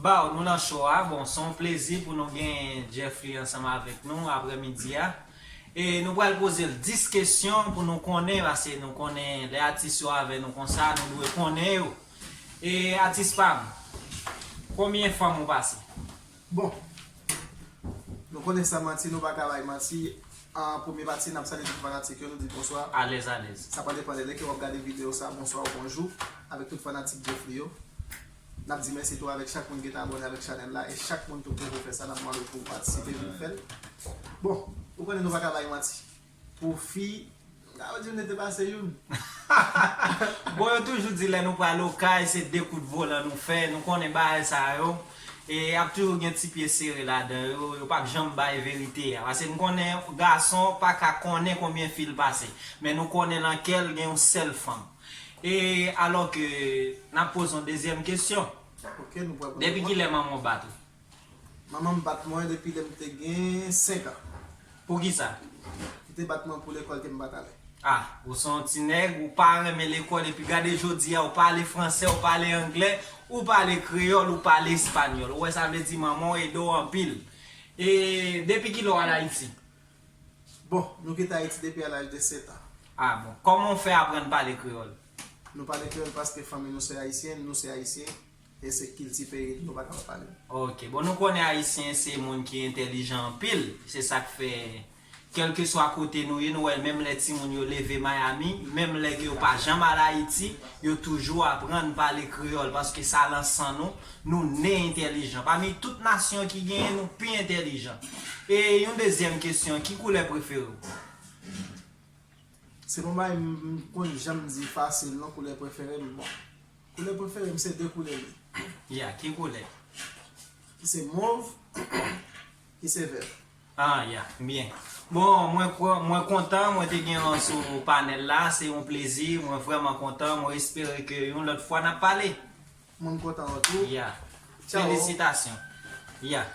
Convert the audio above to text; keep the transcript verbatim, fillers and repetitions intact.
Baw, nou nan show a. Bon, se yon plezi pou nou gen Jeffrey ansanm avèk nou aprèmidi a. E nou pral poze l dis kesyon pou nou konnen, paske nou konnen lè atis yo avè nou konsa, nou dwe konnen yo. E atis pa m, konbyen fanm ou pase? Bon, nou konnen sa manti, nou pa ka bay manti. An premye pati, n ap salye tout fanatik yo, nou di bonswa. Alèz, alèz. Sa pa depann de lè ke w ap gade videyo sa, bonswa ou bonjou avèk tout fanatik Jeffrey yo. N ap di mèsi tou avèk chak moun ki te abòne avèk chanèl la e chak moun tou ki poko fè sa, n ap mande w pou w patisipe vin fè l. Bon, ou konnen nou pa ka bay manti. Pou fi, m ta di m te pase youn. Bon, yo toujou di lè nou pral okay, se de kout volan nou fè. Nou konnen bagay sa yo. E ap toujou gen ti pye sere ladan yo. Yo p ap janm bay verite a. Paske nou konnen gason pa ka konnen konbyen fi l pase. Men nou konnen nan kè l gen yon sèl fanm. E alò ke n ap poze yon dezyèm kesyon. Ok, nou pral Depi kilè manman w bat ou? Manman m bat mwen depi lè m te gen senk an. Poukisa? Li te bat mwen pou lekòl ke m pa t ale. Ah, ou se yon ti nèg, ou pa renmen lekòl, epi gade jodi a, ou pale fransè, ou pale anglè, ou pale kreyòl, ou pale espanyòl. Ou wè sa vle di manman w ede w anpil. E depi kilè w al Ayiti? Bon, nou kite Ayiti depi a laj de sèt an. Ah bon, kòman w fè aprann pale kreyòl? Nou pale kreyòl paske fanmi nou se ayisyen, nou se ayisyen, e se kilti peyi nou, nou pa ka pa pale l. Ok, bon, nou konnen ayisyen se moun ki entèlijan anpil, se sa k fè kèlkeswa kote nou ye, nou wè menm lè timoun yo leve Miami, menm lè ke yo pa janm al Ayiti, yo toujou aprann pale kreyòl paske sa lan san nou, nou ne entèlijan. Pami tout nasyon ki genyen, nou pi entèlijan. E yon dezyèm kesyon, ki koulè prefere w? Se pa yon bagay m m konn janm di fasil non, koulè prefere m. Bon, koulè prefere m se de koulè li. Ya, ki koulè? Ki se mov, ki se vè. Ah, ya, byen. Bon, mwen kwè, mwen kontan, mwen te gen w sou panèl la, se yon plezi, mwen vrèman kontan, mwen espere ke yon lòt fwa n ap pale. Mwen m kontan an tou. Ya. Tchao. Felisitasyon. Ya.